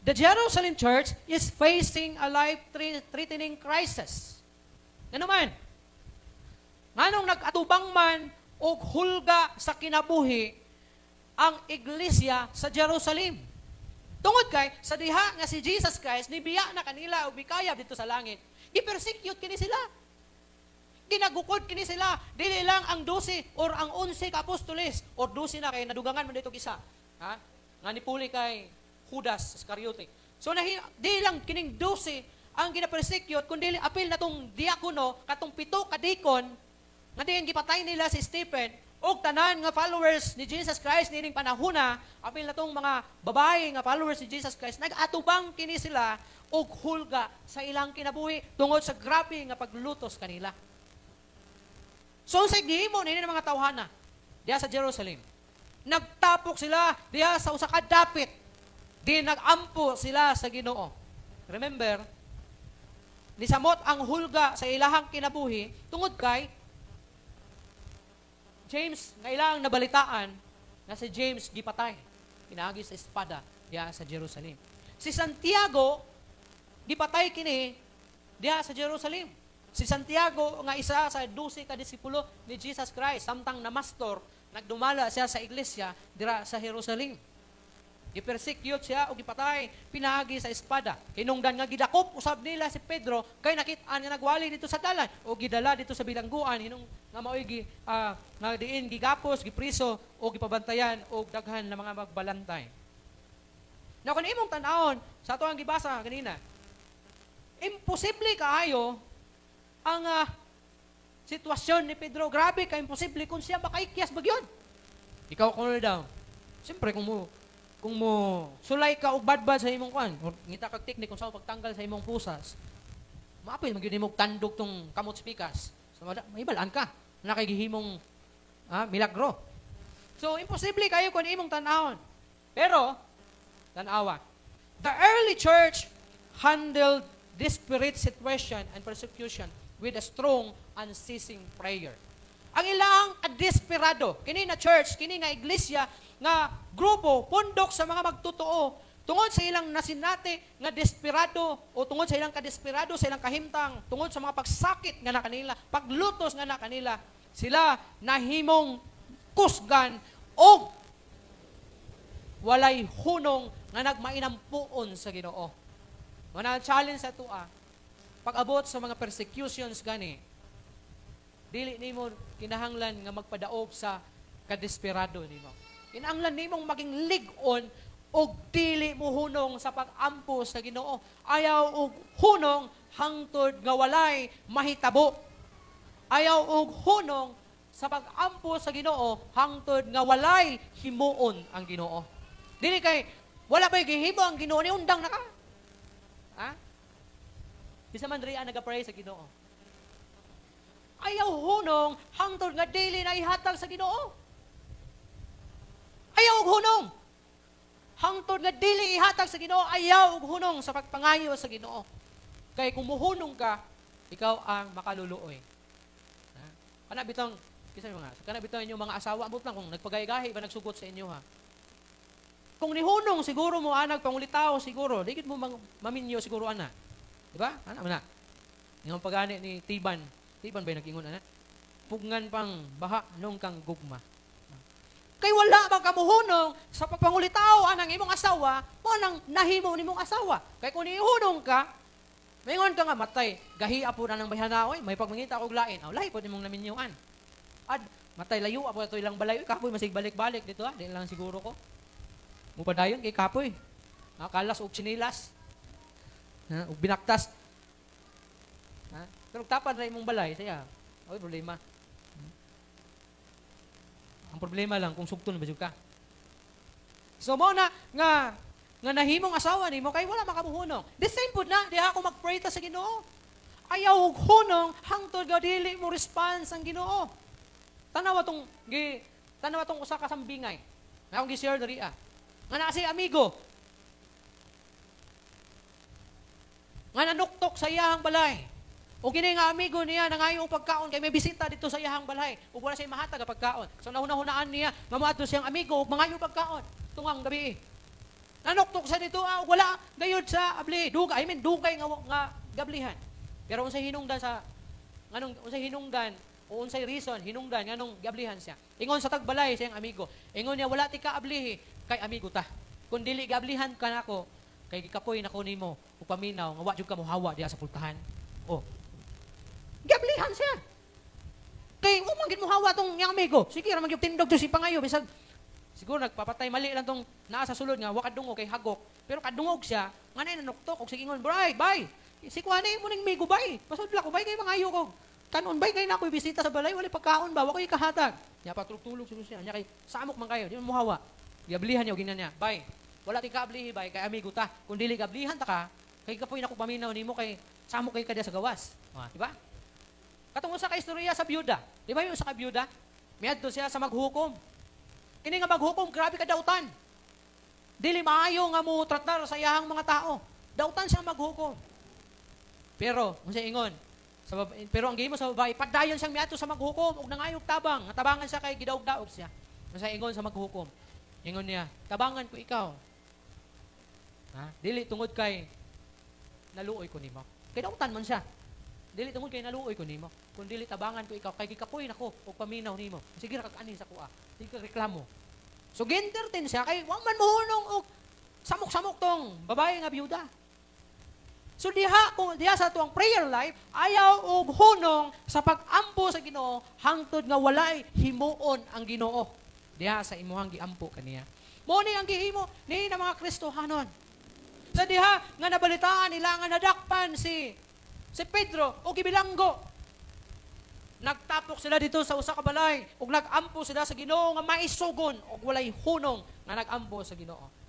The Jerusalem church is facing a life-threatening crisis. Ano man? Nganong nag-atubang man og hulga sa kinabuhi ang iglesia sa Jerusalem? Tungod kay sa diha nga si Jesus Christ nibiya na kanila og mikayab didto sa langit, gipersecute kini sila. Ginagukod kini sila. Dili lang ang 12 or ang 11 ka apostoles or 12 na kay nadugangan man dito isa. Ha? Nga nipuli kay Judas Iscariote. So di lang kining 12 ang gina-persecute, kundi apil na tong diakono, katong pito ka deacon nga diin gipatay nila si Stephen, og tanan nga followers ni Jesus Christ niining panahona, apil na tong mga babae nga followers ni Jesus Christ, nag-atubang kini sila og hulga sa ilang kinabuhi tungod sa grabe nga paglutos kanila. So sa gihimo nini ng mga tawhana diha sa Jerusalem, nagtapok sila diha sa usa ka dapit, di nagampo sila sa Ginoo. Remember, nisamot ang hulga sa ilahang kinabuhi tungod kay James, nga ilang nabalitaan na si James gipatay pinaagi sa espada diha sa Jerusalem. Si Santiago gipatay kini diha sa Jerusalem. Si Santiago nga isa sa 12 ka disipulo ni Jesus Christ, samtang namastor, nagdumala siya sa iglesia dira sa Jerusalem. Gipersecute siya o gipatay pinaagi sa espada. Hinungdan nga gidakop usab nila si Pedro kay nakit-an nga nagwali dito sa dalan o gidala dito sa bilangguan, hinung nga maoy gi nga diin gigapos, gipriso o gipabantayan og daghan na mga magbalantay. Na kung imong tan-awon sa ato ang gibasa ganina, imposible kaayo ang sitwasyon ni Pedro. Grabe ka imposible kung siya makaikyas ba gyud. Ikaw kuno daw. Siyempre kung mo sulay ka og badbad sa imong kuan, or ngita kag teknik kung sa pagtanggal sa imong pusas, maapil man gyud nimo tandog tong kamot sa pikas. So mahibalaan ka na kay gihimong milagro. So imposible kayo kung imong tan-awon. Pero tan-awa. The early church handled desperate situation and persecution with a strong, unceasing prayer. Ang ilang kadesperado, kini na church, kini nga iglesia, nga grupo, pundok sa mga magtotoo, tungod sa ilang nasinati nga desperado o tungod sa ilang kadesperado sa ilang kahimtang, tungod sa mga pagsakit nga na kanila, paglutos nga na kanila, sila nahimong kusgan og walay hunong nga nagmainampuon sa Ginoo. Mga challenge sa atoa, pag-abot sa mga persecutions gani, dili nimo kinahanglan nga magpadaog sa kadesperado nimo. Kinahanglan nimong maging lig-on og dili mo hunong sa pag-ampo sa Ginoo. Ayaw og hunong hangtod nga walay mahitabo. Ayaw og hunong sa pag-ampo sa Ginoo hangtod nga walay himuon ang Ginoo. Dili kay wala ba'y gihimo ang Ginoo ni undang na ka. Ha? Bisa man diri ang naga-pray sa Ginoo. Ayaw hunong hangtod nga dili na ihatag sa Ginoo. Ayaw og hunong hangtod nga dili ihatag sa Ginoo. Ayaw og hunong sa pagpangayo sa Ginoo. Kay kung muhunong ka, ikaw ang makaluluoy. Ha? Kana bitong kisa mga kana bitong inyong mga asawa, ambot lang kung nagpagay-gahi ba nagsugot sa inyo, ha. Kung nihunong siguro mo anag pangulitaw siguro, di gid mo maminyo siguro ana. Di ba? Ana man na. Yung pagani ni Tiban, Tiban ba yung nag-ingon ana? Pugngan pang baha nung kang gugma. Kay wala man kamuhunong sa pagpangulitaw anang imong asawa, mo nang nahimo nimong asawa. Kay kung nihunong ka, maingon ka nga matay, gahi po na ng bayhana oy, may pagmangita og lain. Aw, lahi pod nimong naminyuan. Ad matay, layo apo ato ilang balay, uy, kapoy masig balik-balik dito ha, di lang siguro ko. Mupadayon kay kapoy. Ha, kalas og tsinilas. Ha, og binaktas. Ha? Pero tapad ra imong balay, saya. Oy, problema. Ang problema lang kung sugton ba jud ka. So mo na nga nga nahimong asawa nimo kay wala makamuhunong. The same pud na diha ako mag-pray ta sa Ginoo. Ayaw og hunong hangtod nga dili mo response ang Ginoo. Tanawa tong usa ka sambingay. Nga akong gi-share diri ah. Nga naa si amigo nga nanuktok sa iyahang balay. O kini nga amigo niya nangayo og pagkaon kay may bisita dito sa iyahang balay ug wala siya mahatag ang pagkaon. So nahuna-hunaan niya nga moadto siyang amigo ug mangayo pagkaon tungang gabi. Nanuktok siya dito, wala gayud sa abli, dugay, I mean dugay nga gablihan. Pero unsay hinungdan sa nganong unsay hinungdan o unsay reason hinungdan nganong gablihan siya? Ingon sa tagbalay siyang amigo. Ingon niya, "Wala ti ka ablihi kay amigo ta. Kung dili gablihan ka nako kay gikapoy nako nimo ug paminaw nga wa jud ka mohawa diha sa pultahan." Oh. Gablihan siya. Kay wa man gid mohawa tong iyang amigo. Sige ra man gyud tindog to si pangayo, bisag siguro nagpapatay mali lang tong naa sa sulod nga wa kadungog kay hagok. Pero kadungog siya nga nay nanuktok og sige ingon, "Bray, bay. Si kuan mo ning migo, bay. Pasudla ko, bay, kay mangayo ko. Kanon, bay, kay na ako'y bisita sa balay, wala pagkaon ba, wa ko'y kahatag." Nya patulog-tulog siguro siya. Nya kay samok man kayo, di man mohawa. Giablihan niya og ginan niya, "Bay, wala ti kaablihi, bay, kay amigo ta. Kung dili gablihan ta ka, kay kapoy na ko paminaw nimo kay samok kay kada sa gawas." Ah, di ba? Katong usa ka istorya sa byuda. Di ba yung usa ka byuda? Miadto siya sa maghukom. Kini nga maghukom, grabe ka dautan. Dili maayo nga mo tratar sa iyahang mga tao. Dautan siya maghukom. Pero, unsa ingon? Sa babae, pero ang gihimo sa babae, padayon siyang miadto sa maghukom ug nangayog tabang. Nga tabangan siya kay gidaog-daog siya. Unsa ingon sa maghukom? Ingon niya, "Tabangan ko ikaw. Ha? Dili tungod kay naluoy ko nimo." Kay dautan man siya. "Dili tungod kay naluoy ko nimo, kun dili tabangan ko ikaw kay gikapoy nako og paminaw nimo. Sige ra kag ani sa kuha. Sige ka reklamo." So gi-entertain siya kay wa man mohunong og samok-samok tong babae nga byuda. So diha kung diha sa tuang prayer life, ayaw og hunong sa pag-ampo sa Ginoo hangtod nga walay himuon ang Ginoo diha sa imuhang giampo kaniya. Mo ni ang gihimo ni na mga Kristohanon. Sa diha nga nabalitaan nila nga nadakpan si Pedro o gibilanggo, nagtapok sila dito sa usa ka balay ug nag-ampo sila sa Ginoo nga maisugon, ug walay hunong nga nag-ampo sa Ginoo.